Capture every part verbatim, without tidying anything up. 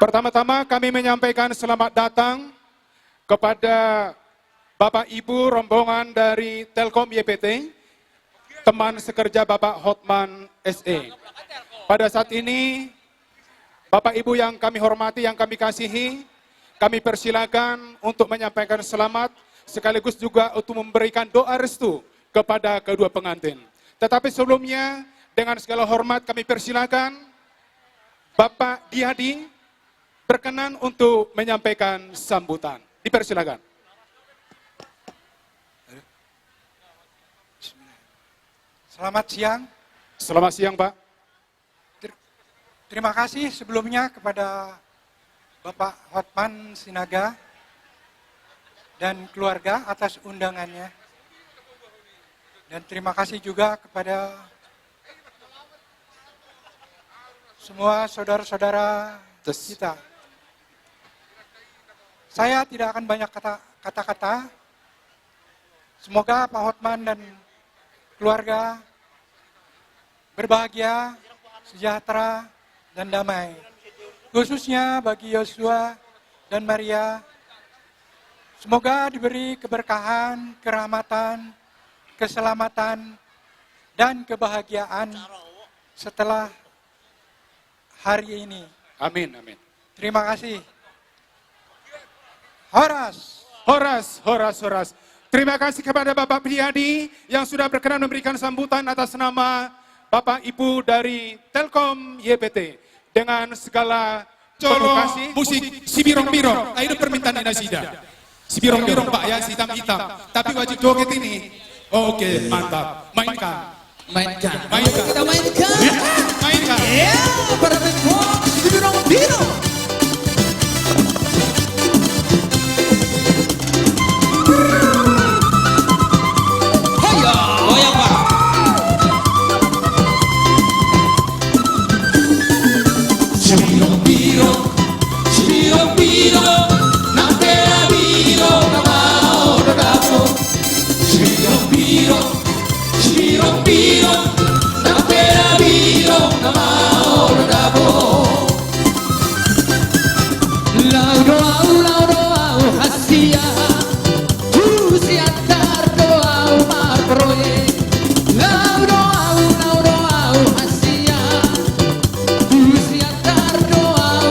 Pertama-tama kami menyampaikan selamat datang kepada Bapak Ibu rombongan dari Telkom Y P T, teman sekerja Bapak Hotman S E. Pada saat ini, Bapak Ibu yang kami hormati, yang kami kasihi, kami persilakan untuk menyampaikan selamat sekaligus juga untuk memberikan doa restu kepada kedua pengantin. Tetapi sebelumnya, dengan segala hormat kami persilakan Bapak Diadi berkenan untuk menyampaikan sambutan. Dipersilakan. Selamat siang. Selamat siang, Pak. Ter-, terima kasih sebelumnya kepada Bapak Hotman Sinaga dan keluarga atas undangannya. Dan terima kasih juga kepada semua saudara-saudara Tes. Kita. Saya tidak akan banyak kata, kata-kata. Semoga Pak Hotman dan keluarga berbahagia, sejahtera, dan damai. Khususnya bagi Yosua dan Maria, semoga diberi keberkahan, kerahmatan, keselamatan, dan kebahagiaan setelah hari ini. Amin, amin. Terima kasih. Horas. Horas, horas, horas. Terima kasih kepada Bapak Priadi yang sudah berkenan memberikan sambutan atas nama Bapak Ibu dari Telkom Y P T. Dengan segala penuh kasih. Musik sibirong-birong. Nah, ini permintaan nasida. Sibirong-birong, Pak, ya, hitam-hitam. Tapi wajib joget ini. Oke, mantap. Mainkan. Mainkan. Mainkan. Kita mainkan. Ya, mainkan. Ya, para tempo, sibirong-birong. Hoya. Hoya, Pak. Sibirong-birong, sibirong-birong, nang pera birong na maol do dabo. Sibirong-birong, sibirong-birong, nang pera birong na maol do dabo. Laho do au, laho do au hasian, tu Siantar do au marproyek. Laho do au, laho do au hasian, tu Siantar do au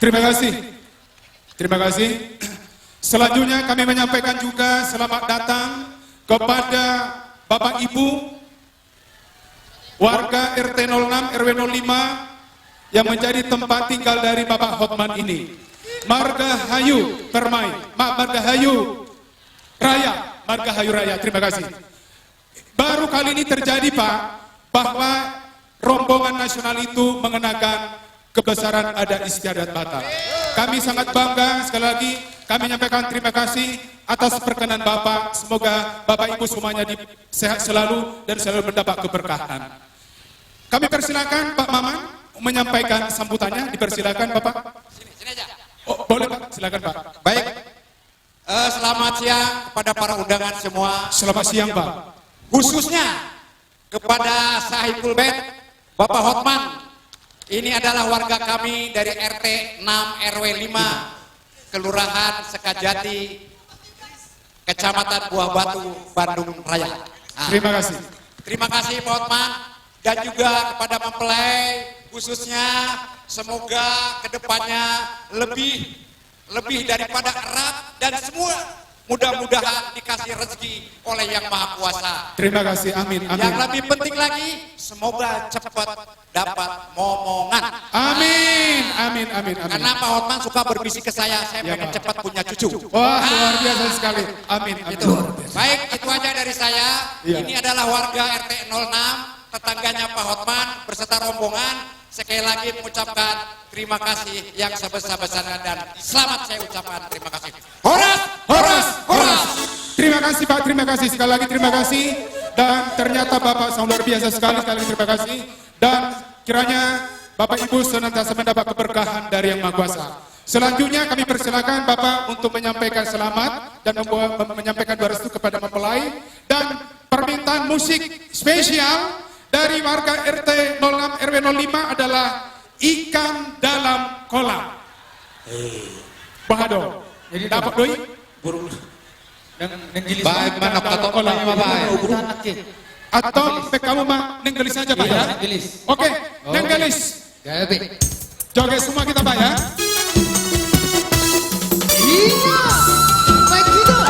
Terima kasih. Terima kasih. Selanjutnya kami menyampaikan juga selamat datang kepada Bapak Ibu warga R T nol enam R W nol lima yang menjadi tempat tinggal dari Bapak Hotman ini. Marga Hayu Permai, ma-, Marga Hayu Raya, Marga Hayu Raya. Terima kasih. Baru kali ini terjadi, Pak, bahwa rombongan nasional itu mengenakan kebesaran adat istiadat Batak. Kami sangat bangga, sekali lagi kami menyampaikan terima kasih atas perkenan Bapak. Semoga Bapak Ibu semuanya di-, sehat selalu dan selalu mendapat keberkahan. Kami persilakan Pak Maman menyampaikan sambutannya, dipersilakan Bapak. Sini, sini aja. Oh, boleh Pak, silakan Pak. Baik. Eh, selamat siang kepada para undangan semua. Selamat siang, Pak. Khususnya kepada Sahibul Bait, Bapak Hotman. Ini adalah warga kami dari R T enam R W lima, Kelurahan Sekajati, Kecamatan Buah Batu, Bandung Raya. Nah, terima kasih. Terima kasih, Pak Hotman, dan juga kepada mempelai khususnya, semoga kedepannya lebih lebih daripada erat dan semua mudah-mudahan dikasih rezeki oleh Yang Maha Kuasa. Terima kasih, amin, amin. Yang lebih penting lagi, semoga cepat dapat momongan. Amin, amin, amin, amin. Karena Pak Hotman suka berbisik ke saya, saya pengen cepat punya cucu. Wah, luar biasa sekali. Amin, amin. Itu. Luar biasa. Baik, itu aja dari saya. Iya. Ini adalah warga R T nol enam, tetangganya Pak Hotman beserta rombongan. Sekali lagi mengucapkan terima kasih yang sebesar-besarnya dan selamat saya ucapkan terima kasih. Horas, horas, horas. Terima kasih, Pak, terima kasih. Sekali lagi terima kasih. Dan ternyata Bapak sangat luar biasa sekali. Sekali lagi terima kasih. Dan kiranya Bapak Ibu senantiasa mendapat keberkahan dari Yang Maha Kuasa. Selanjutnya kami persilakan Bapak untuk menyampaikan selamat dan membawa, menyampaikan doa restu kepada mempelai dan permintaan musik spesial dari warga R T nol enam R W nol lima adalah Ikan Dalam Kolam. Eh. Bah do. Jadi dapot do i? Burung. Nang, nang gilis. Baik, manok atau kolam, Bapak. Atau pe hamu ma nang gilis aja, Pak, ya? Iya, nang gilis. Oke, nang gilis. Gabe. Joget semua kita, Pak, ya. Iya. Baik juga.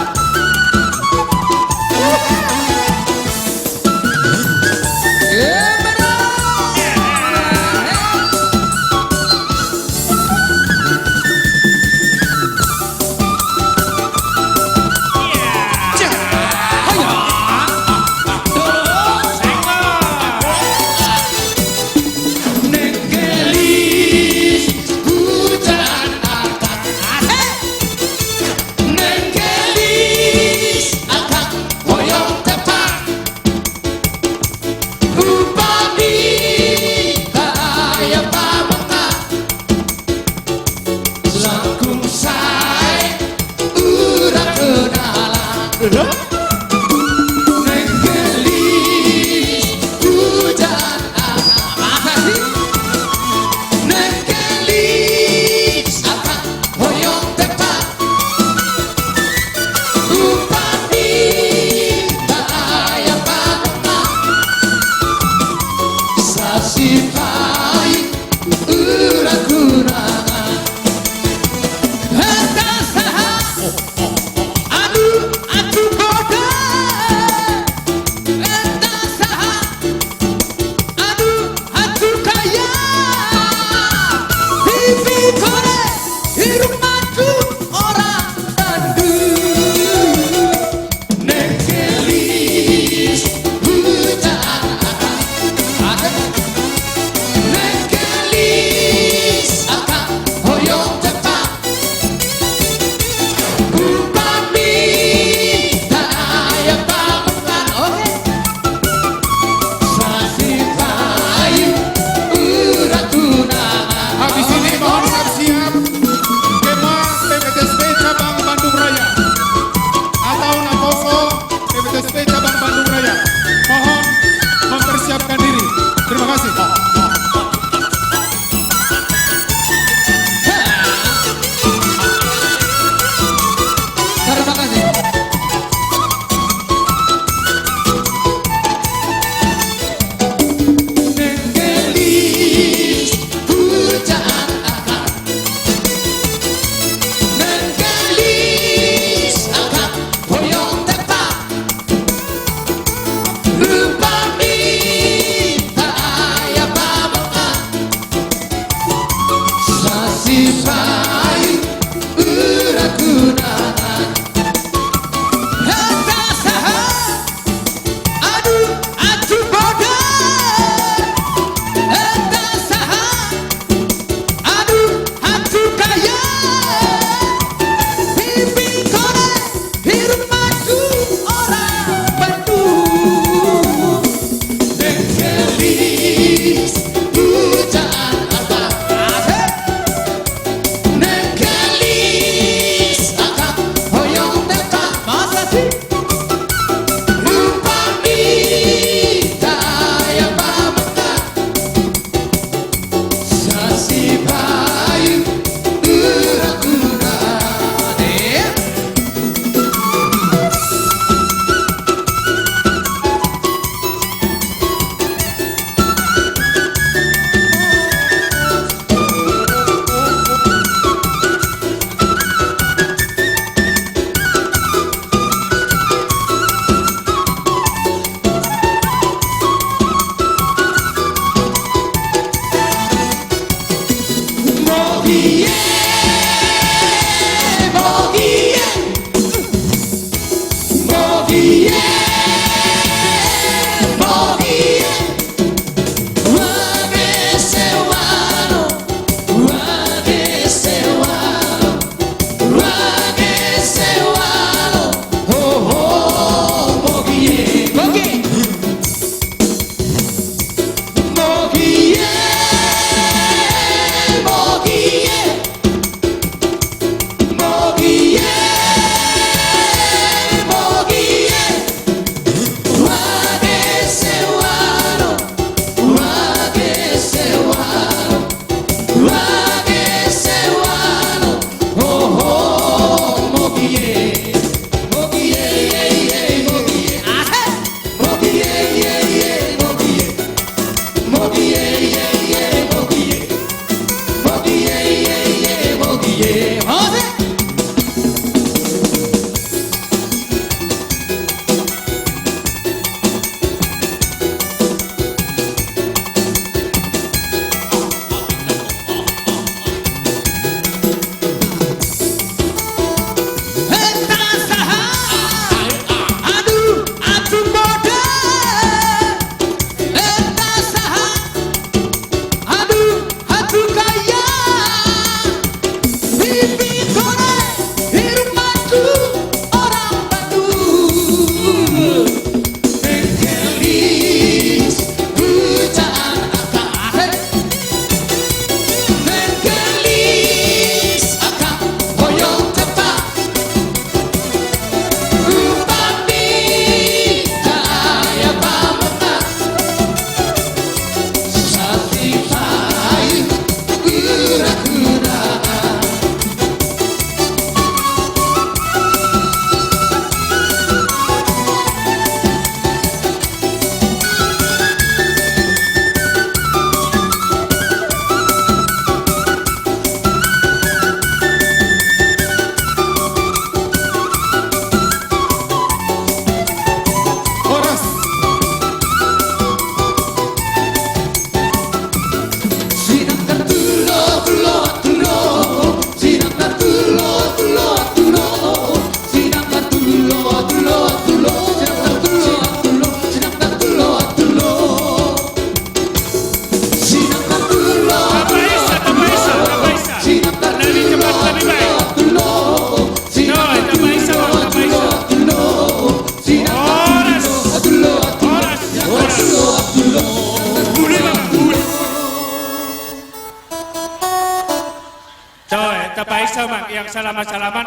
Amang, yang selamat-selamat,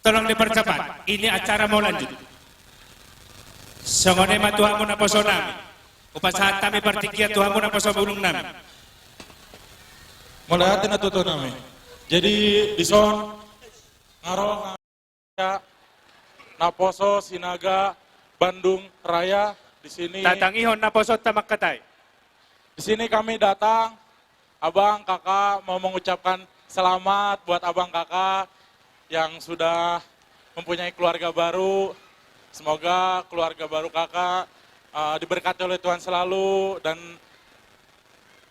tolong dipercepat. Ini acara mau lanjut. Songon i ma tu hamu naposo nami. Hupasahat hami partingkian tu hamu naposo bulung nami. Mauliate ma tutu nami. Jadi, dison, nga ro, nga, naposo Sinaga Bandung Raya di sini. Tatangihon naposonta mangkatai. Di sini kami datang, abang, kakak, mau mengucapkan selamat buat abang kakak yang sudah mempunyai keluarga baru. Semoga keluarga baru kakak, eh, diberkati oleh Tuhan selalu dan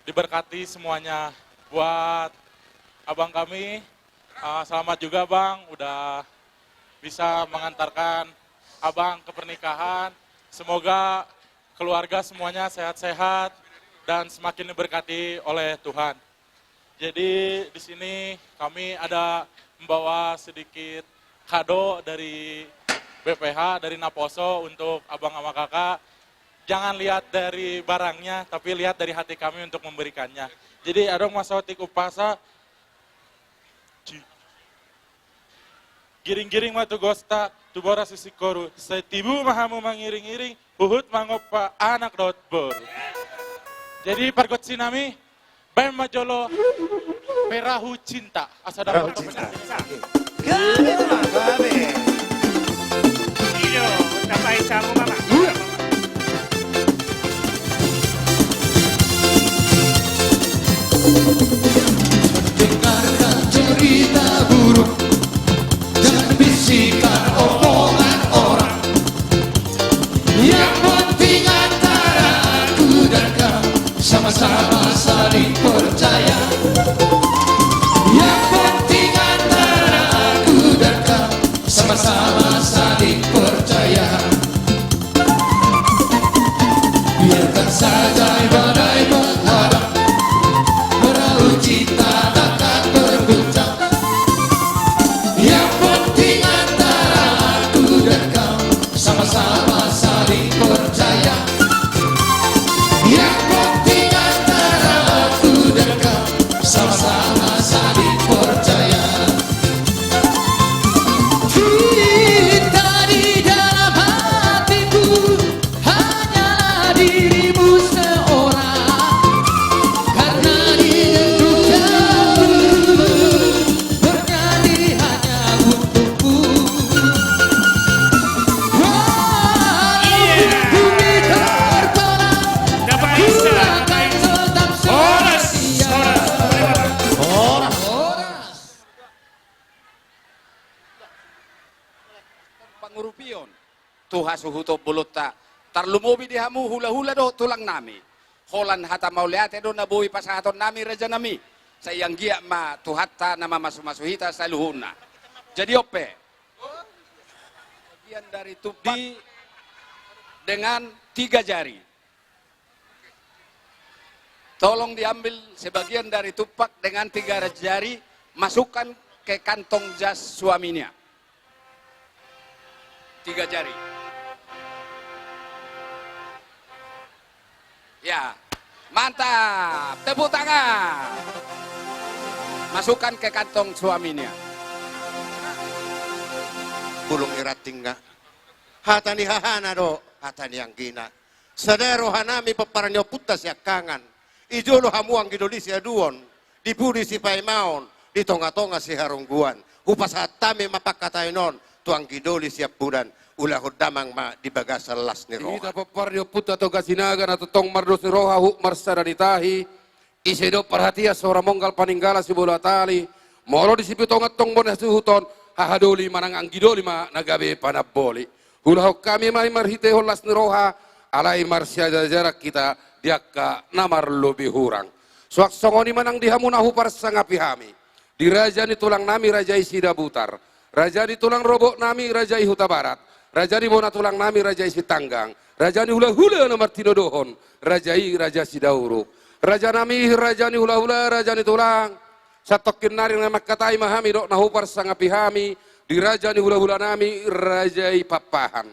diberkati semuanya. Buat abang kami, eh, selamat juga, Bang, udah bisa mengantarkan abang ke pernikahan. Semoga keluarga semuanya sehat-sehat dan semakin diberkati oleh Tuhan. Jadi, di sini kami ada membawa sedikit kado dari B P H, dari Naposo untuk abang sama kakak. Jangan lihat dari barangnya, tapi lihat dari hati kami untuk memberikannya. Jadi, adong ma saotik umpasa. Giring-giring ma tu gosta, tu boras si singkoru, sai tibu ma hamu mangiring-iring, huhut mangompa anak dohot boru. Jadi, pargonsi nami, baen ma jolo Perahu Cinta. Asa dapat. Perahu Cinta. Gabe, Bang, gabe. Iyo, tapai samu, Mama. Iya. Dengarkan cerita burung, jangan bisikan omongan orang. Yang penting antara aku dan kau sama-sama saling percaya. Yang penting antara aku dan kau sama-sama saling percaya. Biarkan saja badai menghadang, perahu cinta takkan berguncang. Yang penting antara aku dan kau sama-sama saling percaya. Yang penting antara aku dan kau sama-sama saling percaya. Cinta di dalam hatiku hanyalah dirimu seorang. Karena dirimu jauh bernyanyi hanya untukku. Walaupun bumi terbelah, ku akan tetap setia. Horas, horas. Horas. Pangurupion tu hasuhuton bolonta, tarlumobi di hamu hulahula dohot tulang nami. Holan hata mauliate do na boi pasahaton nami raja nami. Sai anggiat ma Tuhanta na mamasumasu hita saluhutna. Jadi on pe. Bagian dari tumpak dengan tiga jari. Tolong diambil sebagian dari tumpak dengan tiga jari, masukkan ke kantong jas suaminya. Tiga jari. Ya, mantap. Tepuk tangan. Masukkan ke kantong suaminya. Bulung i ranting nga. Hata ni hahana do hata ni anggina. Sada roha nami pompar ni ompunta siangkangan. I jolo hamu anggi doli siaduon, di pudi sipaimaon, di tongatonga siharungguan. Hupasahat hami ma pangkataion on tu anggi doli siampudan. Ulahon damang ma di bagasan las ni roha. Hita pompar ni ompunta Toga Sinaga na tongtong mardos ni roha, huhut marsada ni tahi. Ise do parhatian sora monggal, paninggalan sibola tali, molo di sipitongan tong bona suhuton, haha doli manang anggi doli ma na gabe panamboli. Hulahon hami ma i marhitehon las ni roha, alai marsiajarjaran hita di angka na marlobi hurang. Suang songon i ma nang di hamu na huparsangapi hami. Di raja ni tulang nami raja i Sidabutar. Raja ni tulang rorobot nami raja i Hutabarat. Raja ni bona tulang nami raja i Sitanggang. Raja ni hulahula na martinodohon raja i raja Sidauruk. Raja nami, raja ni hulahula, raja ni tulang. Santongkin nari na mangkatai ma hami dohot na huparsangapi hami di raja ni hulahula nami raja i Pakpahan.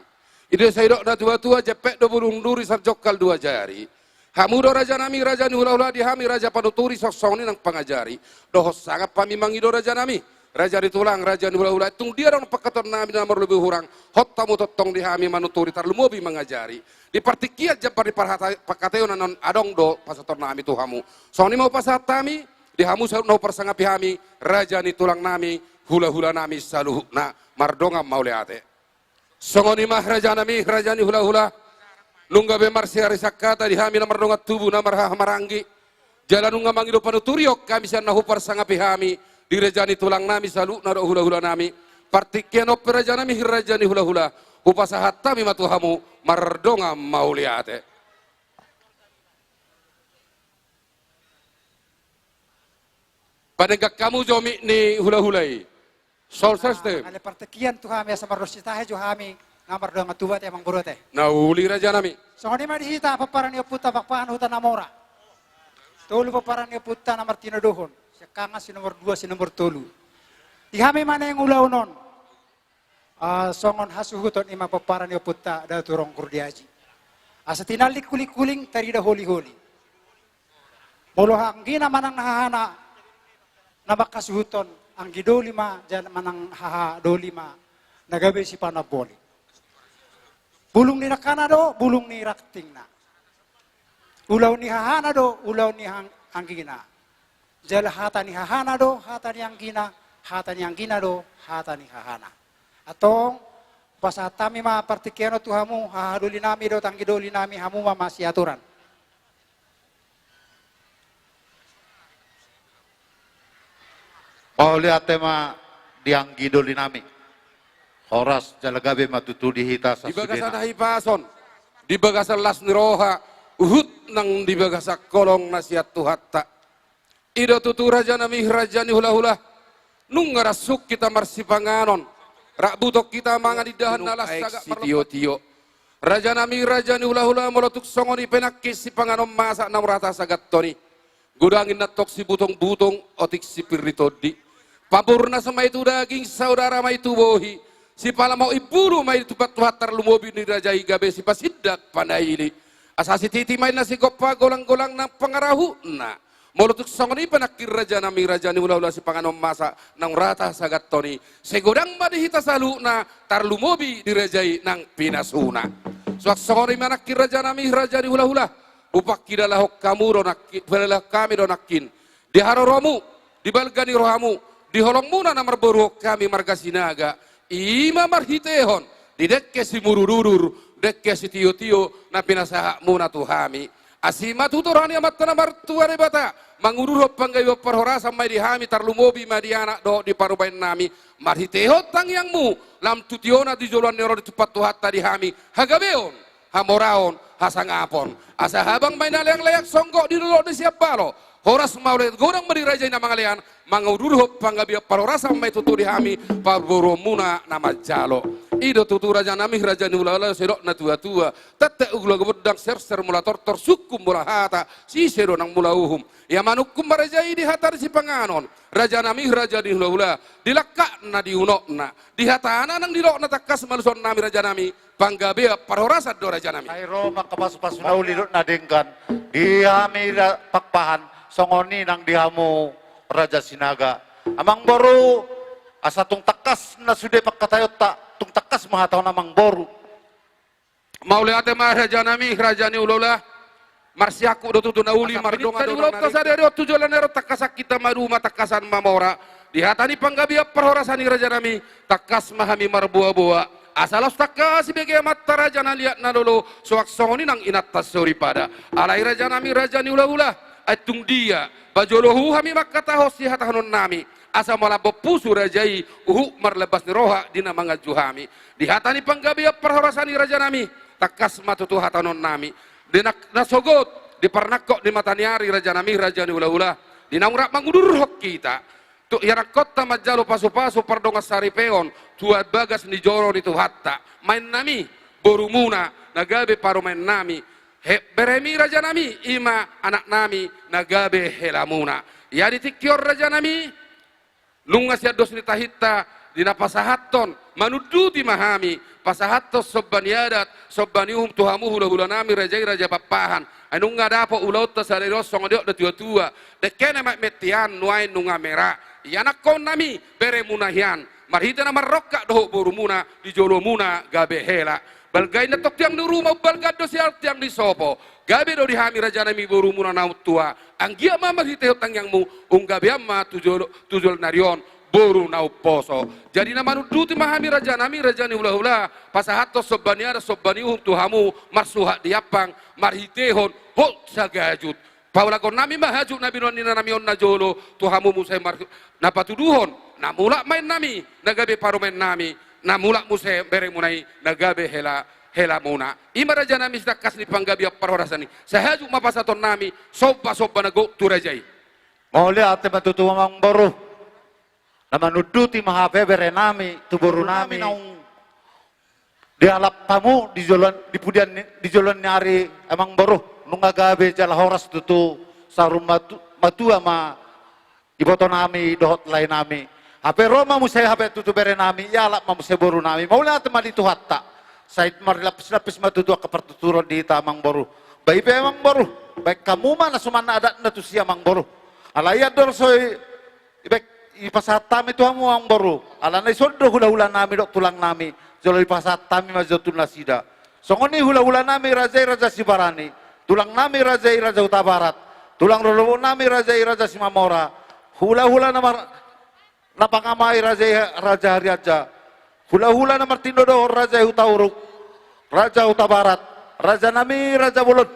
I do sai didok natuatua, jempek do bulung duri, sai jongkal dua jari. Hamu do raja nami raja ni hulahula, di hami raja panuturi, suang songon i nang pangajari. Dohot sangap hami mangido raja nami, raja ni tulang, raja ni hulahula, tung dia do pangkataionnami na marlobi hurang, hot hamu tongtong di hami manuturi tarlumobi mangajari. Di partingkian jambar ni parhata-, pangkataion na naeng adong do pasahatonnami tu hamu. Songon i ma hupasahat hami, di hamu saluhutna huparsangapi hami, raja ni tulangnami, hulahulanami saluhutna, mardongan mauliate. Songon i ma rajanami, raja ni hulahula, nunga be marsiari sangkata di hami na mardongan tubu na marhaha maranggi. Jala nunga mangido panuturion hami sian na huparsangapi hami, di raja ni tulangnami saluhutna dohot hulahulanami. Partingkian on pe rajanami, raja ni hulahula, hupasahat hami ma tu hamu, mardongan mauliate. Padenggan hamu jo mik ni hulahula i. Sound system. Alai partingkian tu hami asa mardos sitahe jo hami, na mardongan tubu ate, amangboru ate. Na uli rajanami. Songon i ma di hita pomparan ni ompunta Pakpahan Huta Namora. Tolu pomparan ni ompunta na martinodohon. Siangkangan, si nomor dua, si nomor tolu. Di hami ma naeng ulaon on. Ah, songon hasuhuton i ma pomparan ni ompunta Datu Ronggur di Aji. Asa tinallik hulinghuling, tarida holiholi. Molo anggina manang hahana na mangkasuhuthon, anggi doli ma, jala manang haha doli ma, na gabe sipanamboli. Bulung ni nangkana do, bulung ni rantingna. Ulaon ni hahana do, ulaon ni hang-, anggina. Jala hata ni hahana do, hata ni anggina, hata ni anggina do, hata ni hahana. Antong, pasahat hami ma partingkian on tu hamu, haha dolinami dohot anggi dolinami, hamu ma masiaturan. Mauliate ma di anggi dolinami. Horas jala gabe ma tutu di hita sasudena. Di bagasan hahipason, di bagasan las ni roha, huhut nang di bagasan holong na sian Tuhanta. I do tutu rajanami, raja ni hulahula. Nunga rap sungkun hita marsipanganon. Rap buton hita mangan indahan na las sagat marlompan. Rajanami, raja ni hulahula, molo tung songon i pe nangkin sipanganon masak naung rata sagat on i. Godang i nantong sibutong-butong, otik sipir ni tondi. Pamoruan ma i tu daging, saudara ma i tu bohi. Sipalamok imbulu ma i tu Tuhan tarlumobi di raja i gabe sipasindak panaili. Asa sititi ma i na sigompa golang-golang nang pangarahutna. Molo tung songon i pe nangkin rajanami, raja ni hulahula, sipanganon masak naung rata sagat on i. Sai godang ma di hita saluhutna tarlumobi di raja i nang pinasuna. Suang songon i ma nangkin rajanami, raja ni hulahula. Hupangkilala hamu do nangkin, hupangkilala hamu do nangkin. Di haroromu, di balga ni rohamu, di holongmuna na marboru hami marga Sinaga, i ma marhitehon di dengke simudur-udur, dengke sitio-tio na pinasahatmuna tu hami. Asi ma tutu roha ni Amanta na martua Debata, manguduruhon panggabean parhorasan ma i di hami, tarlumobi ma di anak dohot di parumaennami, marhitehon tangiangmu, lam tu tiona di joloan ni ari on ditumpak Tuhanta di hami, hagabeon, hamoraon, hasangapon. Asa habang ma i na leang-leang songgop di dolok ni siambalo. Horas ma ule godang ma di raja i na mangalean, manguduruhon panggabean parhorasan ma i tutu di hami, parboruonmuna na manjalo. I do tutu rajanami, raja ni hulahula, sai didok natua-tua. Tette ugla gondang, serser mula tortor, sungkun mula hata, sise do nang mula uhum. Ia manungkun ma raja i di hata ni sipanganon. Rajanami, raja ni hulahula, di langkatna, di unokna, di hatana nang di dolokna tangkas ma alusionnami rajanami, panggabean parhorasan do rajanami. Sai ro ma angka pasu-pasu na uli dohot na denggan di hami ra-, Pakpahan, songon i nang di hamu raja Sinaga. Amangboru, asa tung tangkas na sude pangkataionta, tung tangkas ma hatahon amangboru. Mauliate ma rajanami, raja ni hulahula. Marsiangkup do tutu na uli, mardongan do na uli. Asa mardongan di ulaonta sadari on tu joloan ni ari on, tangkasan hita maduma, tangkasan mamora. Di hata ni panggabean parhorasan i rajanami, tangkas ma hami marboa-boa. Asa laos tangkas dibege amanta raja na liat na lolo, suang songon i nang inanta soripada. Alai rajanami, raja ni hulahula, ai tung dia, pajolohu hami mangkatahon sihatahonon nami. Asa malambok pusu raja i, huhut marlambas ni roha di na manganju hami. Di hata ni panggabean parhorasan i rajanami, tangkas ma tutu hatahonon nami. Di na, na sogot, di parnangkok ni mata ni ari rajanami, raja ni hulahula. Di naung rap mangudurhon hita. Tu ianakkonta manjalo pasu-pasu pardongan saripeon, tu bagas ni joro ni Tuhanta. Maennami, borumuna, na gabe parumaennami. He, beremi rajanami, i ma anaknami, na gabe helamuna. Ia di tingki on rajanami, nunga sian dos ni tahinta, di na pasahathon, manunduti ma hami, pasahathon somba ni adat, somba ni uhum tu hamu hulahulanami, raja i raja Pakpahan. Ai nunga dapot ulaonta sadari on songon didok natua-tua. Dengke na mate-matean, nuaeng nunga mera. ianakhon nami beremuna hian, marhite na marrongkap dohot borumuna di jolomuna gabe hela. Balga i antong tiang ni ruma, umbalga do sian tiang ni sopo. Gabe do di hami rajanami borumuna na tua, anggiat ma marhitehon tangiangmu, umgabean ma tu jolo, tu joloan ni ari on boru na umposo. Jadi na manunduti ma hami rajanami, raja ni hulahula, pasahathon somba ni adat somba ni uhum tu hamu, marsuhat di ampang, marhitehon hot sagajut. Paulakon nami ma hajut na binoan ni inanami on na jolo tu hamu muse mar-, na patuduhon, na mulak ma inanami na gabe parumaen nami, na mulak muse beremuna i na gabe hela, helamuna. I ma rajanami sitangkas ni panggabean parhorasan i. Sai hajut ma pasahaton nami somba-somba na gok tu raja i. Mauliate ma tutu amangboru. Na manunduti ma hape berenami tu borunami naung dialap hamu di joloan, di pudian ni, di joloan ni ari amangboru. Nunga gabe jala horas tutu saur matu-, matua ma ibotonami dohot laenami. Hape ro ma muse hape tutu berenami, ialap ma muse borunami. Mauliate ma di Tuhanta. Sai marlapis-lapis ma tutu angka partuturon di hita amangboru. Ba i pe amangboru, baen hamu ma na suman adatna tusi amangboru. Alai andor so i, ibaen, ipasahat hami tu hamu amangboru, alana dison do hulahulanami dohot tulangnami, jolo ipasahat hami ma jo tu nasida. Songon i hulahulanami raja i Raja Sibarani, tulangnami raja i Raja Hutabarat, tulang rorobotnami raja i Raja Simamora, hulahula na mar-, na pangamai raja i Raja Harianja, hulahula na martinodohon raja i Hutauruk, Raja Hutabarat, rajanami raja bolon.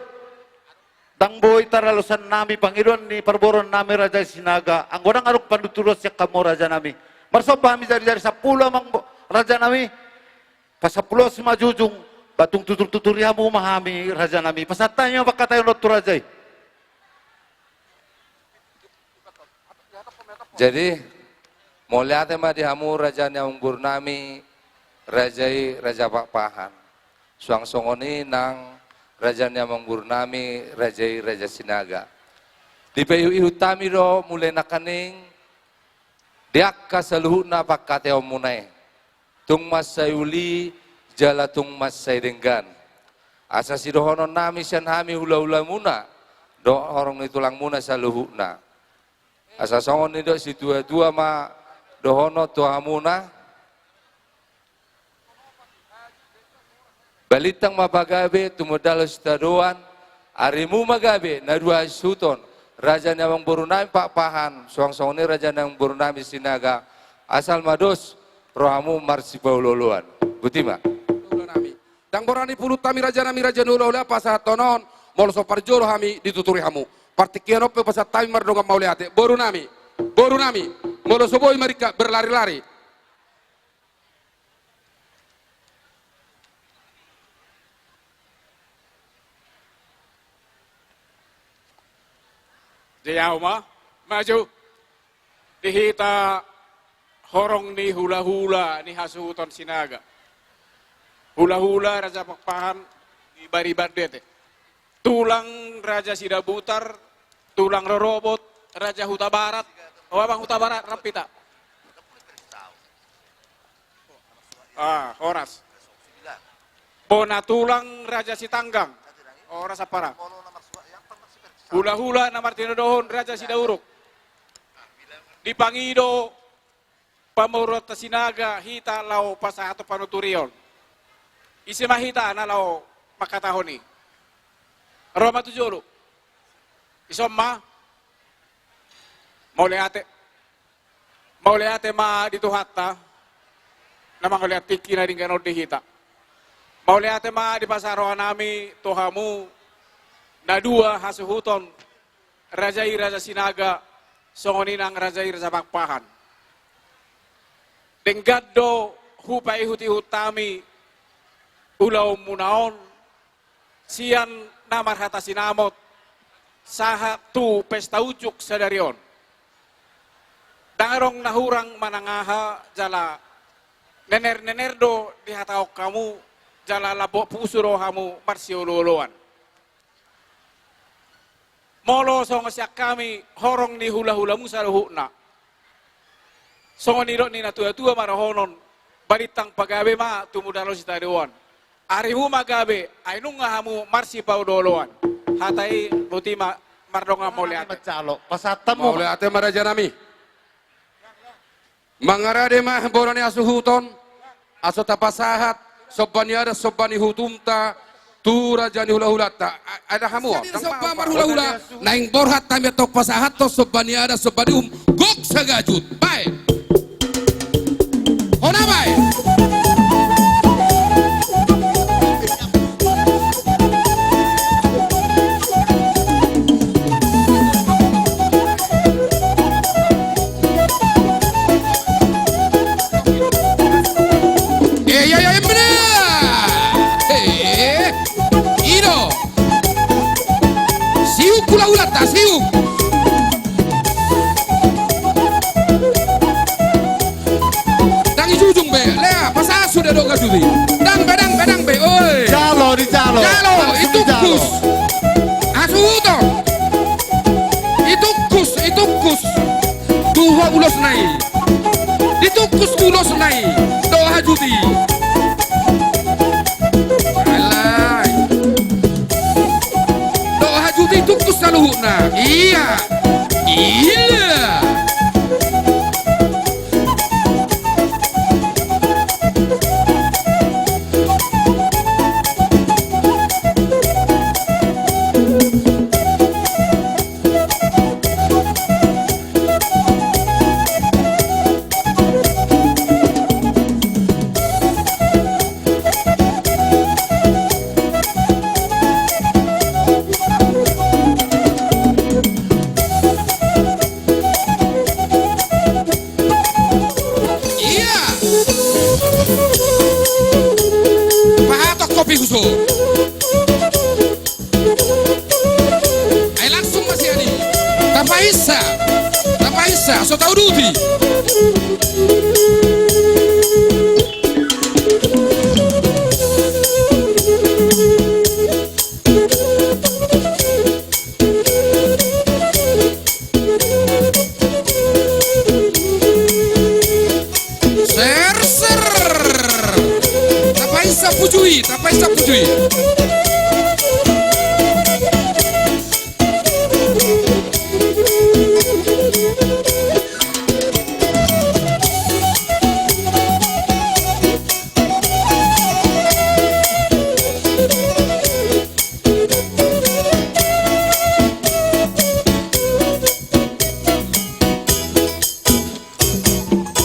Ndang boi taralosannami pangidoan ni parboruonnami raja i Sinaga, anggo ndang adong panuturion sian hamu rajanami. Marsomba hami jari-jari sampulu amang bo-, rajanami. Pasampulu si manjujung, ba tung tutur-tuturi hamu ma hami rajanami. Pasahat hami ma pangkataion on tu raja i. Jadi, mauliate ma di hamu raja ni amangborunami, raja i Raja Pakpahan. Suang songon i nang raja ni amangborunami, raja i Raja Sinaga. Dipaihut-ihut hami do mule nangkaning di angka saluhutna pangkataionmuna i. Tung mansai uli jala tung mansai denggan. Asa sidohononnami sian hami hulahulamuna dohot horong ni tulangmuna saluhutna. Asa songon nidok situatua ma dohonon tu hamuna. Balintang ma pagabe, tumundalhon sitadoan, arimu ma gabe, na dua hasuhuton, raja ni amangborunami Pakpahan, suang songon i raja ni amangborunami Sinaga, asal ma dos rohamu marsipaolooloan. Boti ma. Ndang borani pulut hami rajanami, raja ni hulahula, pasahathon on, molo so parjolo hami dituturi hamu. Partingkian on pe pasahat hami mardongan mauliate. Borunami, borunami, molo so boi maringkat berlari-lari. Jadi au ma, maju. Di hita horong ni hulahula ni hasuhuton Sinaga. Hulahula Raja Pakpahan di Bariban Dete. Tulang Raja Sidabutar, tulang rorobot Raja Hutabarat. O, abang Hutabarat, rap hita. Ah, horas. Bona tulang Raja Sitanggang. Horas, ampara. Hulahula na martinodohon Raja Sidauruk. Dipangido pamoruonta Sinaga hita laho pasahathon panuturion. Ise ma hita na laho mangkatahon i? Ro ma tu jolo. Ison ma. Mauliate. Mauliate ma di Tuhanta na mangalean tingki na denggan on di hita. Mauliate ma dipasahat rohanami tu hamu na dua hasuhuton, raja i Raja Sinaga, songon i nang raja i Raja Pakpahan. Denggan do hupaihut-ihut hami ulaonmuna on, sian na marhata sinamot sahat tu pesta unjuk sadari on. Ndang adong na hurang manang aha jala nener-nener do dihatahon hamu jala lambok pusu do hamu marsiolooloan. Molo songon sian hami horong ni hulahulamu saluhutna, songon nidok ni na tua-tua ma dohonon, balintang pagabe ma tumundalhon sitadoan. Arimu ma gabe, ai nunga hamu marsipaolooloan. Hata i, boti ma, mardongan mauliate. Pasahat hamu. Mauliate ma rajanami. Mangarade ma boru ni hasuhuton, asa tapasahat somba ni adat somba ni hutumta tu raja ni hulahulanta. A-, ada hamu. Jadi somba marhulahula, naeng borhat hami antong pasahathon somba ni adat somba ni uhum. Gok sagajut. Bae. Hona bae. Eh, ya, ya, ya, bener. Eh, i do. Siuk hulahulanta, siuk. Ndang dijujung be, lea, pasahat sude do gajuti. Ndang be, ndang be, ndang be, oi. Jalo, dijalo. Jalo, langsung dijalo. Itungkus. Hasuhuton. Itungkus, itungkus. Tuho ulosna i. Ditungkus tu ulosna i. Dohot hajuti. Alai. Dohot hajuti tungkus saluhutna. Ia. Ia. Ia. Pahatok kopi huso. Ai langsung ma sian i. Tapainsa. Tapainsa, so tauduti. Ser, ser. Tapainsa puju i, tapainsa puju i.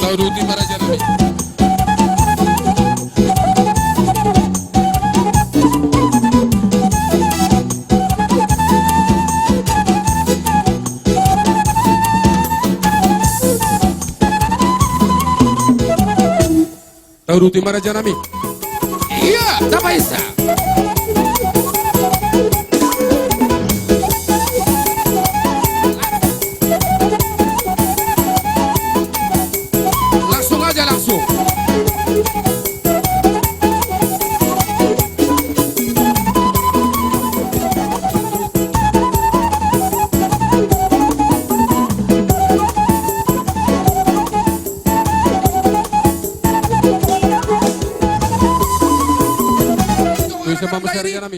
Tauduti ma raja nami. Tauduti ma raja nami. Ia, tapainsa. Langsung aja, langsung.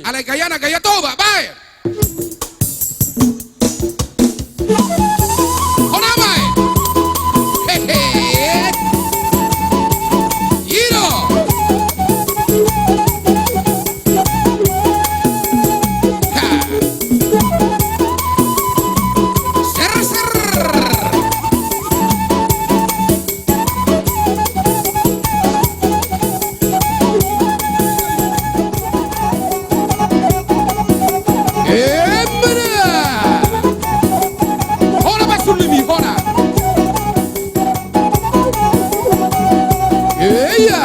Alai gayana gaya Toba, bae. Hona bae. Hehe. I do. Ha. Ser, ser. Emma. Hona pasulimi, hona. Eia.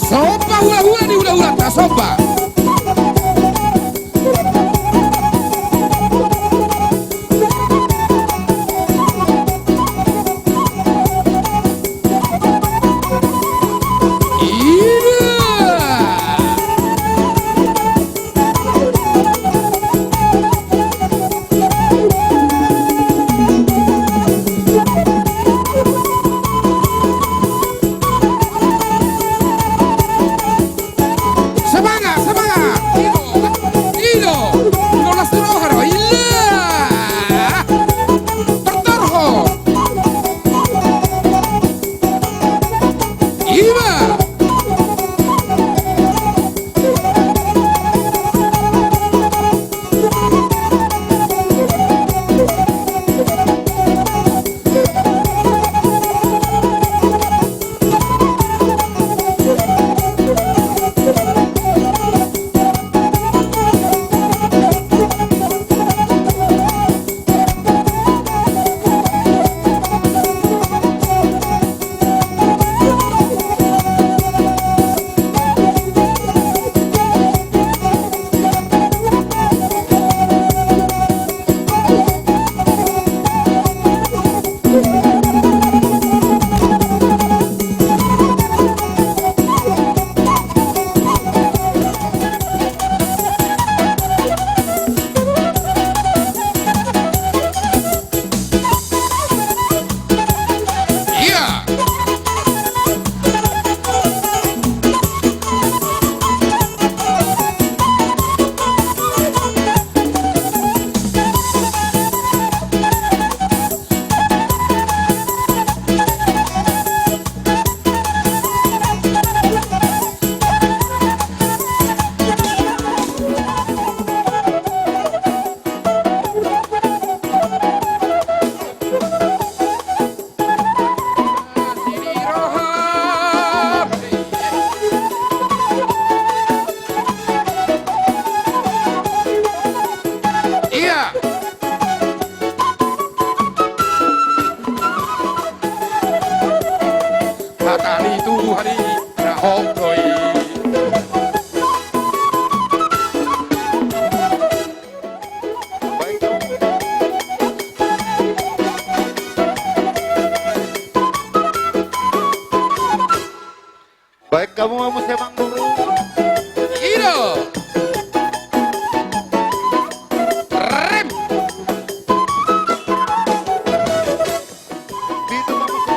Somba hulahula ni hulahulanta, somba. Hop, doi. Baik. Baik, hamu ma muse, Amang Guru. I do. Rem. Di tu ma muse.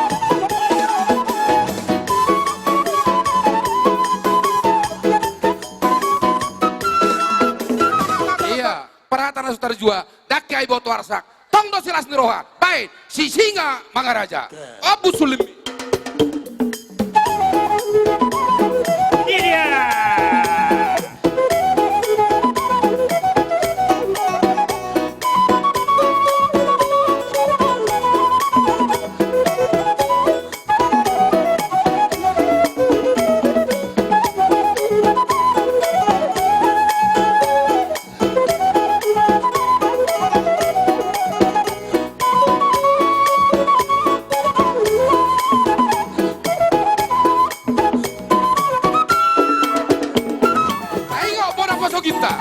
Iya. Parhata na so tarjua, dangke ai boto arsak, tong do silas ni roha, baen Sisingamangaraja. Oke. Ompu Sulim. Ini dia. Ai, nunga bona poso ginta.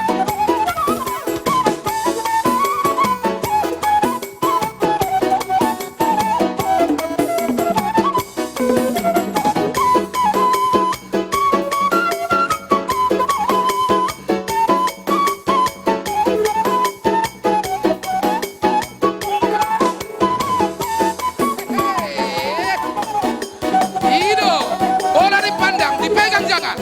I do, bola dipandang, dipegang jangan.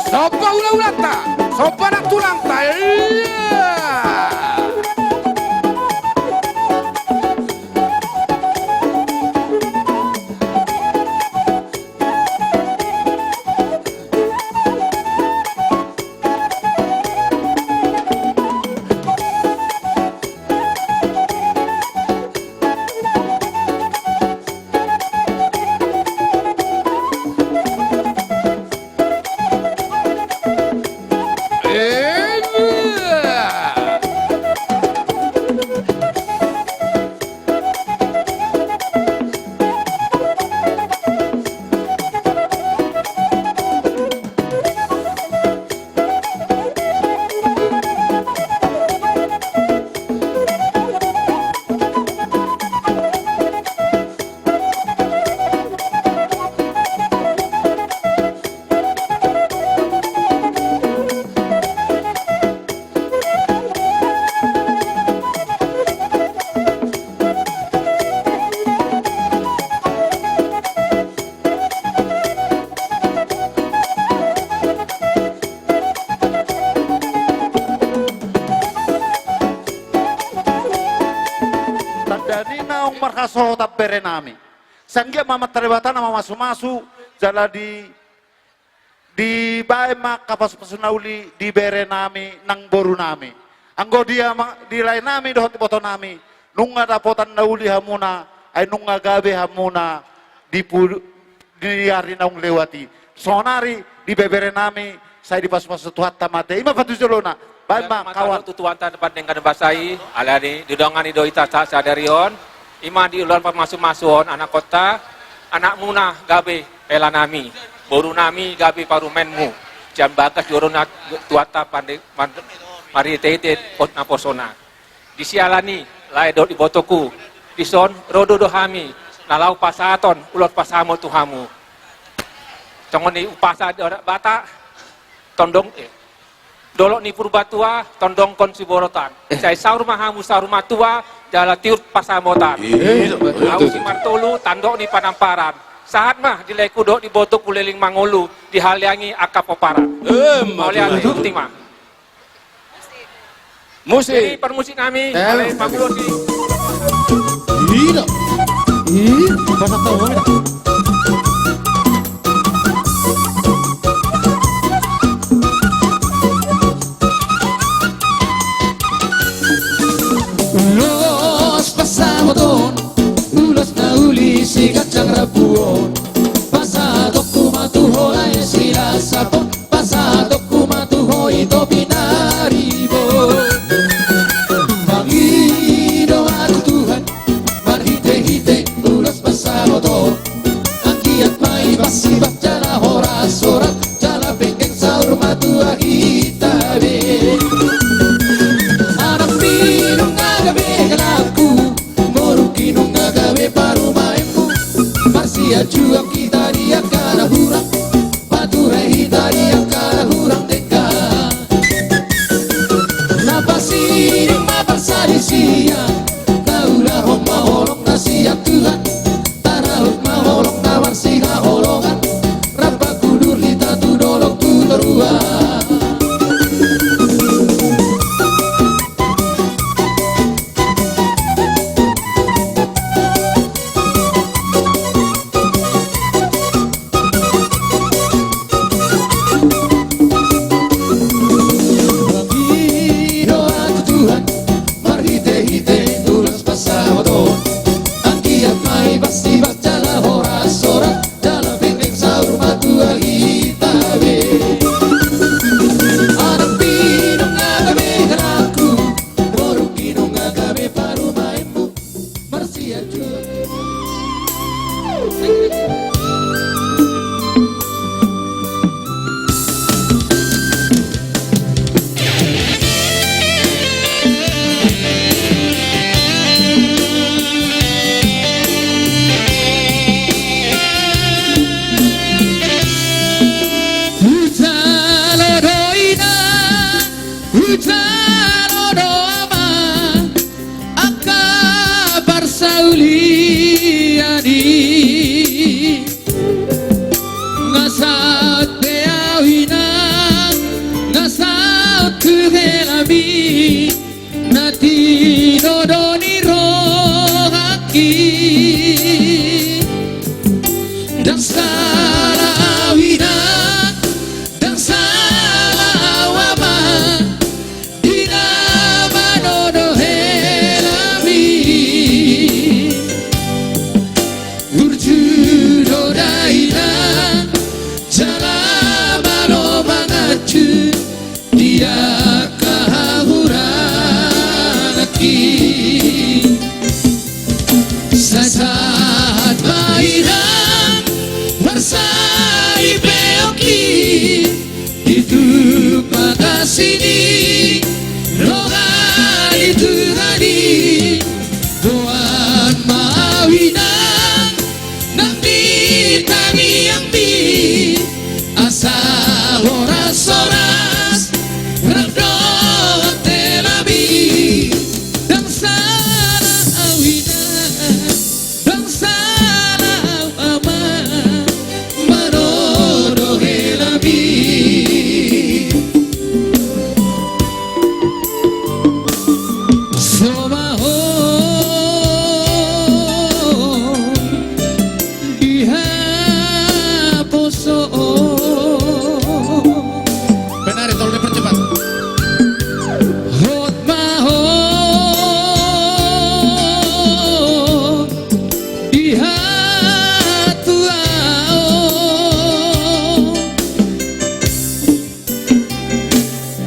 Somba hulahulanta, somba nang tulangta, iya. Tanda ni naung marhasohotan bere nami. Sai anggiat ma Amanta Debata na mamasumasu, jala di, dibaen ma angka pasupasu na uli di bere nami nang boru nami. Anggo di ama, di lae nami dohot iboto nami, nunga dapotan na uli hamuna, ai nunga gabe hamuna di pu-, di ari naung lewat i. Saonari di bebere nami, sai dipasupasu Tuhanta ma ate. I ma patujolona. Baen ma, kawan. Tu Tuhanta na pardenggan basa i, alani didongani do hita sa-, sadari on. I ma di ulaon pamasumasuon anakkonta, anakmuna gabe hela nami, boru nami gabe parumaenmu. Sian bagas joro ni Tuhanta pande-, pande-, marhitehite pot naposona. Di siala ni i, lae dohot ibotoku, dison ro do hami na laho pasahathon ulos pasahaton tu hamu. Songon i umpasa di adat Batak, tondong, eh, dolok ni Purbatua, tondongkon siborotan. Eh. Sai saur ma hamu saur matua, jala tiur pansamotan. Iya, betul, betul. Au Simartolu, tandok ni Panamparan. Sahat ma di laeku dohot di botoku leleng mangolu, dihaliangi angka pomparan. Mauliate, bukti ma. Musik. Jadi parmusik nami, ale Pak Guru. Ih, pasak tahu kami dah. Ulos pansamoton, ulos na uli siganjang rambu on. Pasahatonku ma tu ho lae silas sapon, pasahatonku ma tu ho i topi na ribot. Mangido ma tu Tuhan, marhitehite ulos pansamoton. Anggiat ma i parsibak jala horas-horas, jala penggeng saur matua hita be. Anakmi nunga gabe helangku, borungki nunga gabe parumaenmu. Marsiajuang hita di angka na hurang, pature hita di angka na hurang denggan. Na pasiding ma parsalisian, taulahon ma holong na sian Tuhan. Tarahut ma holong na marsihaholongan, rap mangkudur hita tu dolok tu toruan. Mangido ma tu Tuhan, marhitehite ulos pansamoton. Anggiat ma i parsibak jala horas-horas, jala penggeng saur matua hita be. Anakmi nunga gabe helangku, borungki nunga gabe parumaenmu. Marsiajuang. Hujalo do inang, hujalo do amang, angka parsaulian i. Nga saut be au inang, nga saut tu helami, na tinodo ni rohangki. Ndang sala au inang, ndang sala au amang, di na manodo helami. Burju do da inang, jala malo manganju di angka hahuranganki. Sai sahat ma inang marsai peokki, di tung pangasina roha ni Tuhan i. Boan ma au inang nang di tangiangmi, asa horas-horas rap dohot helami. Ndang sala au inang, ndang sala au amang, manodo helami. So ma ho di haposoon. Penari, tolong dipercepat. Hot ma ho di hatuaon.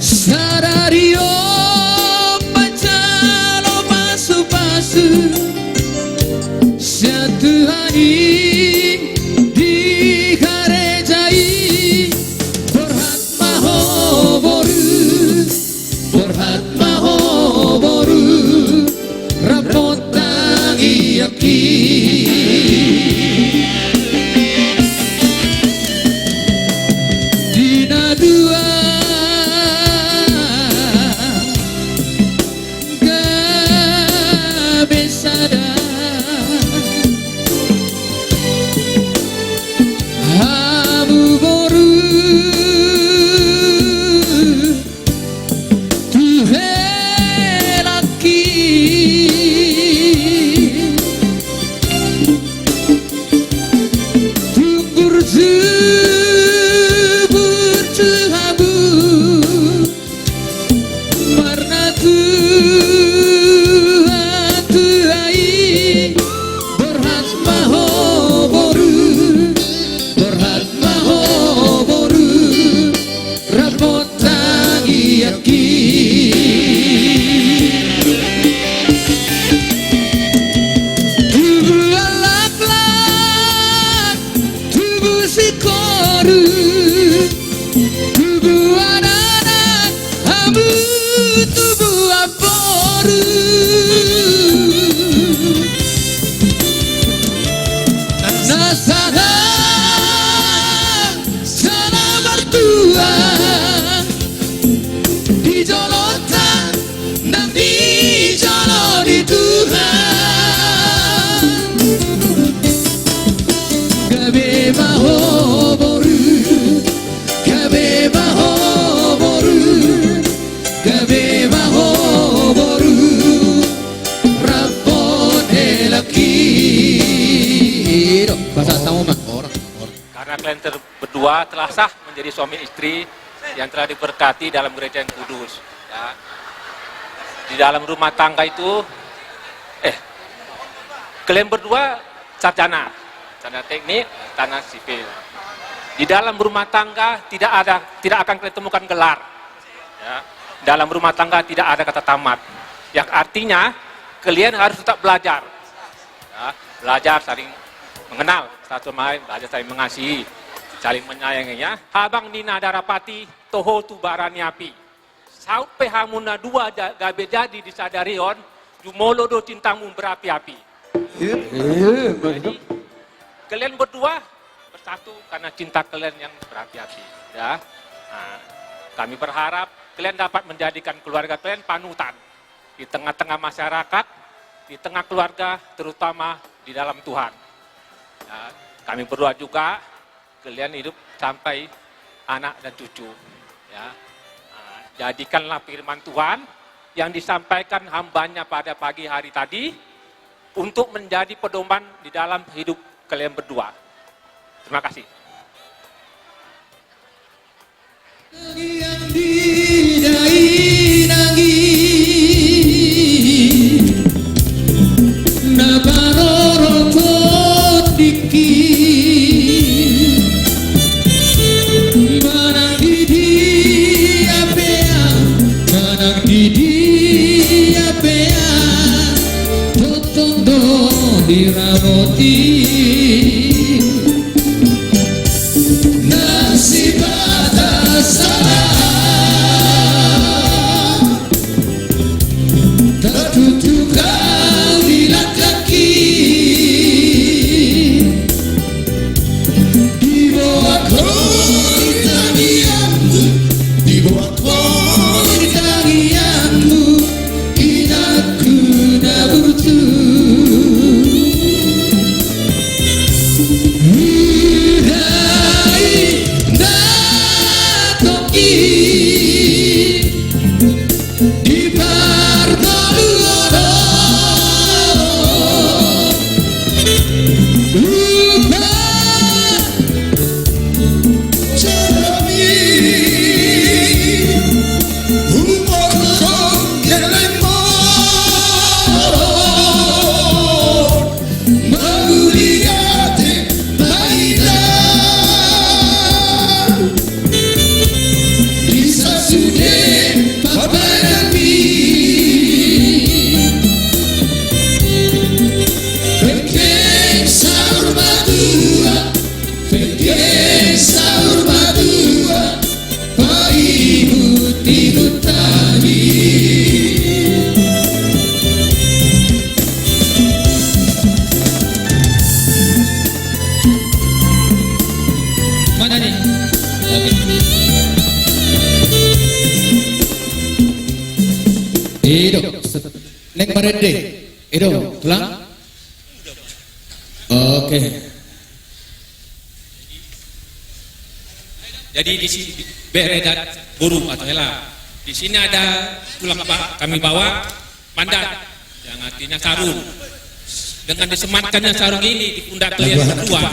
Sadari on manjalo pasu-pasu sian Tuhan i di gareja i. Borhat ma ho boru, borhat ma ho boru, rap dohot tangiangki. Di na dua gabe sada. Karena kalian ter-, berdua telah sah menjadi suami istri yang telah diberkati dalam gereja yang kudus. Ya. Di dalam rumah tangga itu, eh, kalian berdua sarjana, sarjana teknik, sarjana sipil. Di dalam rumah tangga tidak ada, tidak akan kalian temukan gelar. Ya. Dalam rumah tangga tidak ada kata tamat. Yang artinya kalian harus tetap belajar. Ya, belajar saling mengenal satu sama lain, belajar saling mengasihi, saling menyayangi, ya. Habang ninna Darapati, toho tu bara ni api. Saut pe hamu na dua ja-, gabe jadi di sadari on, jumolo do cintamu berapi-api. Iya, iya, jadi, mantap. Kalian berdua bersatu karena cinta kalian yang berapi-api, ya. Nah, kami berharap kalian dapat menjadikan keluarga kalian panutan di tengah-tengah masyarakat, di tengah keluarga, terutama di dalam Tuhan. Ya, kami berdoa juga kalian hidup sampai anak dan cucu. Ya. Nah, jadikanlah firman Tuhan yang disampaikan hambanya pada pagi hari tadi untuk menjadi pedoman di dalam hidup kalian berdua. Terima kasih. Tangiang di dainang i, na parorot tondingki. Manang di dia pe, manang di dia pe, tongtong do diramoti. Nasibata salah tatutukan di langkangki. Diboan ho di tangiangmu, diboan ho di tangiangmu. Inangku na burju. Hudai na tonggi di parngoluon on. Lupa Pengke saur matua, paihut-ihut hami. Mana ni? Oke. Ido. Neng marende. Ido, tulang. Oke. Jadi di sini bere dan boru atau hela. Di sini ada tulang, Pak, kami bawa mandat, yang artinya sarung. Dengan disematkannya sarung ini di pundak kalian berdua,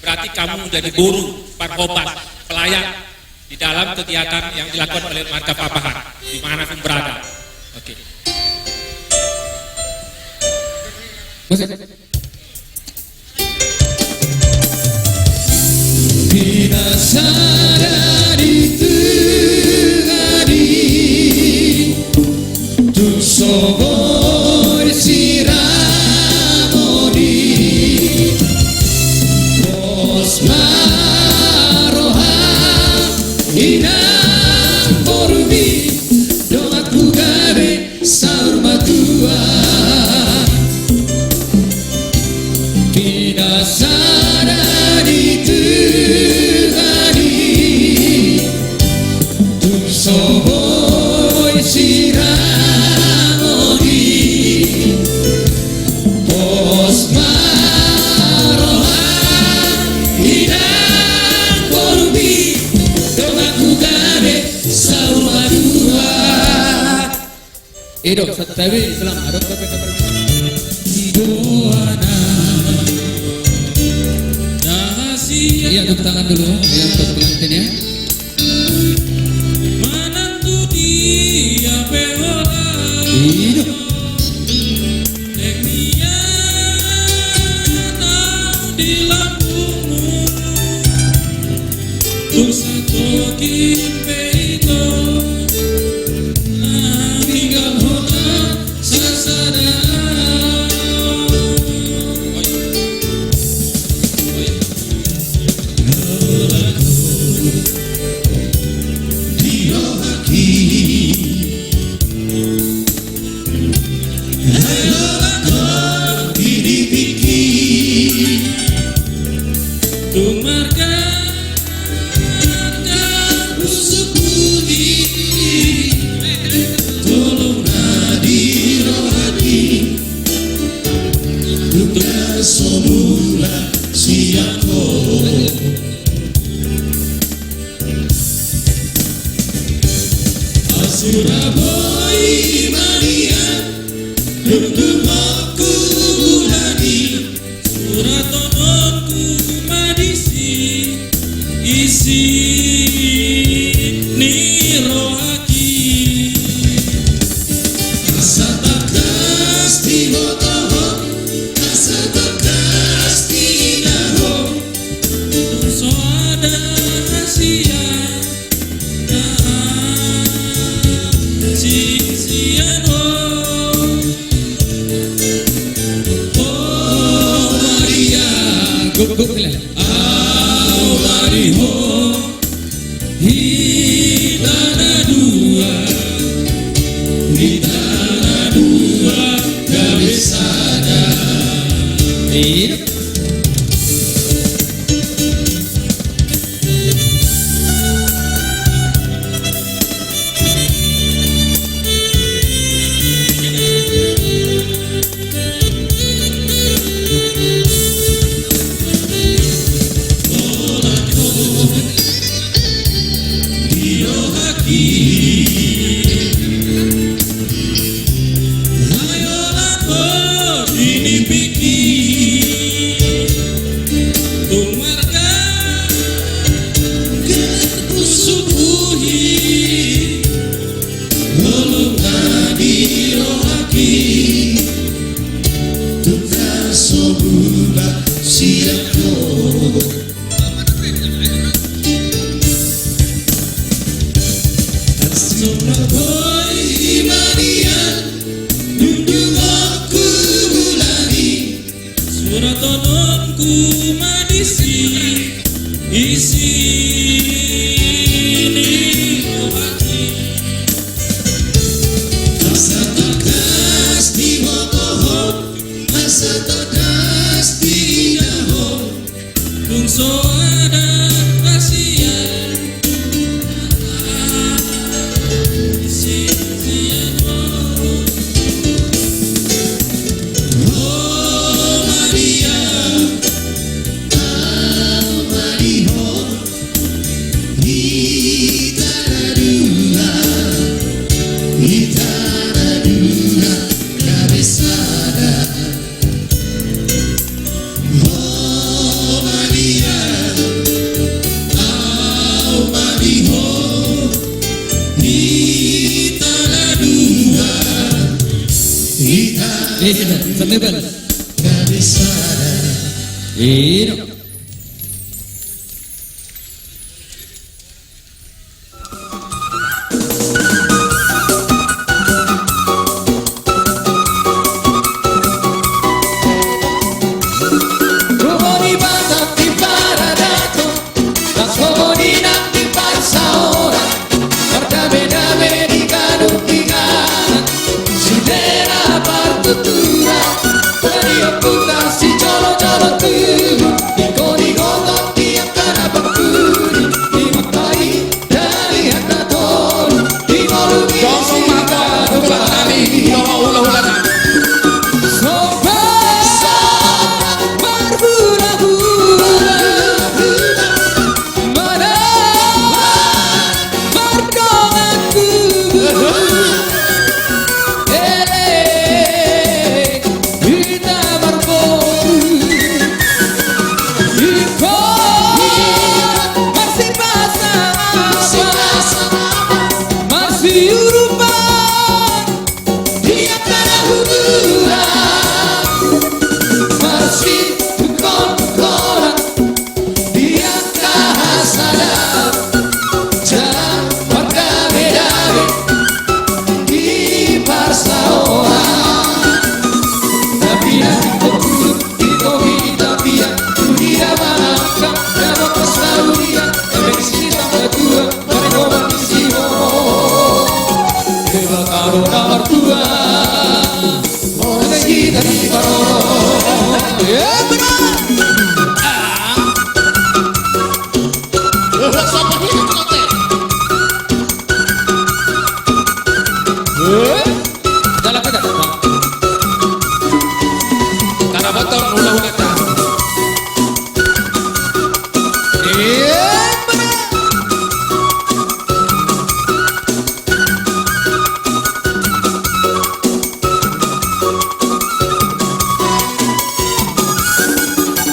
berarti kamu menjadi boru, parhobas, pelayan di dalam kegiatan yang dilakukan oleh marga Papahan dimanapun berada. Oke. Musik. Pinasada di tengah ni, tung so boi siramoni. Pos ma roha inang borumi, donganku gabe saur matua. Pinasada di tengah ni, tung so boi siramoni. Pos ma roha inang borumi, donganku gabe saur matua. Ido, santabi, selamat. Adong, adong, adong. Doana na hasian. Iya, tepuk tangan dulu ya untuk pengantin ya. Manang tu dia pe holan. Iya. Eng nian au di lambungmu. Tung satoki pe ito. Nang tinggal hona sasada. Tung marga, marga pusuhi. Tolong na di rohaki. Tung so mula siap ho. Sura boi malian, dungdungonku bulani. Sura tononku ma disi, isi ni rohaki. Asa tangkas diboto ho, asa tangkas diingot ho. Tung so ada hasian, na sisian ho. O Maria, gok, gok, gila. Au Maria ho. Hita na dua, hita na dua, gabe sada. Iya. Holong na di rohaki, tung so mula siap ho. Sura boi malian, dungdungonku bulani. Sura tononku ma disi, isi ni rohaki. Asa tangkas diboto ho, asa tangkas diingot ho. Tung so ada hasian, sisian ho. O Maria, au Maria ho. Hita na dua, hita na dua, gabe sada. O Maria, au Maria ho, hita na dua, hita na dua, gabe sada. Iya. Ia, benar. Ah. Sabar, ini penonton. Eh? Jalan kita. Karena botol ulah-ulah. Ia, benar.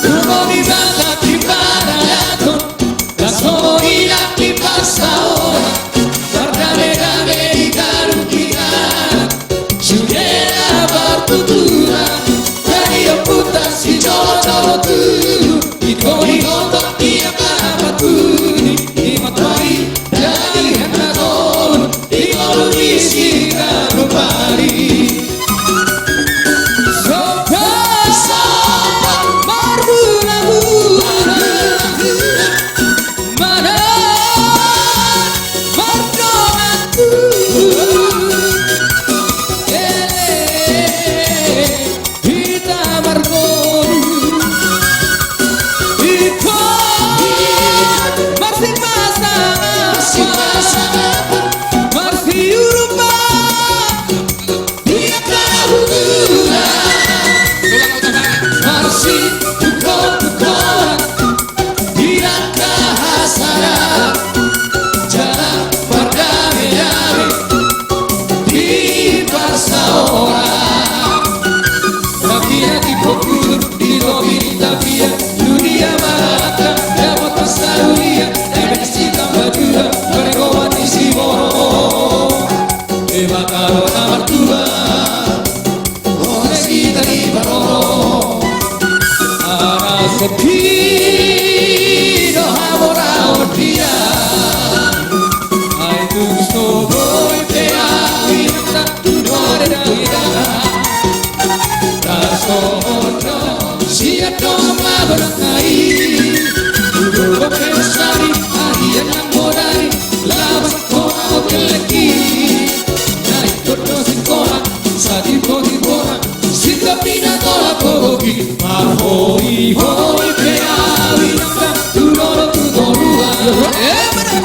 Tubu di bata di bata yato, las hohom di parsaoran, mardame-dame di ganup inganan, sude na martuturan, jadi ompunta sijolo-jolo tubu, di topi-topi di angka na martubu, di matoi, jadi hena tolu, di tolu di siganup ari. Sopa, sopa, marbula-bula, mana mardongan tu. Ele, hita margolu. Iko, marsipasangap, marsiurupan. Di angka hula, marsitungkol-tungkolan, di angka hasada, jala mardame-dame di parsaoran. Tapi hati pokok di topi di tapian, dunia marata, dapot pasaulian, eme sitamba dua, bergoan di siborok. Ema karo na martua, ose hita di parorot. Ala sepi do hamoraon dia. Ai tung so boi pe au inanta, tu dore dao inanta. Raso ondo sian do magodang ai. Tu dore pe sari ahian nang modari. Laban ho au kelek i. Naik kondo singkola, sadi bodi bona, singkop ina tola kogoki, marhoi-hoi pe au inanta, tu dolok tu toruan. Eh, benar.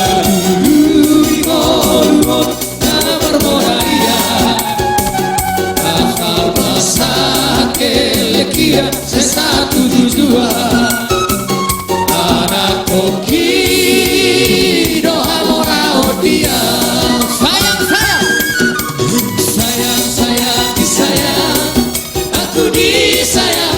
Aduh, di ngolu-ngolu, na marmodar ia. Asal pasahat kelek ia, sesa tu tujuan. Anak pongki do hamoraon dia. Sayang, sayang. Sayang, sayang, disayang. Aku disayang.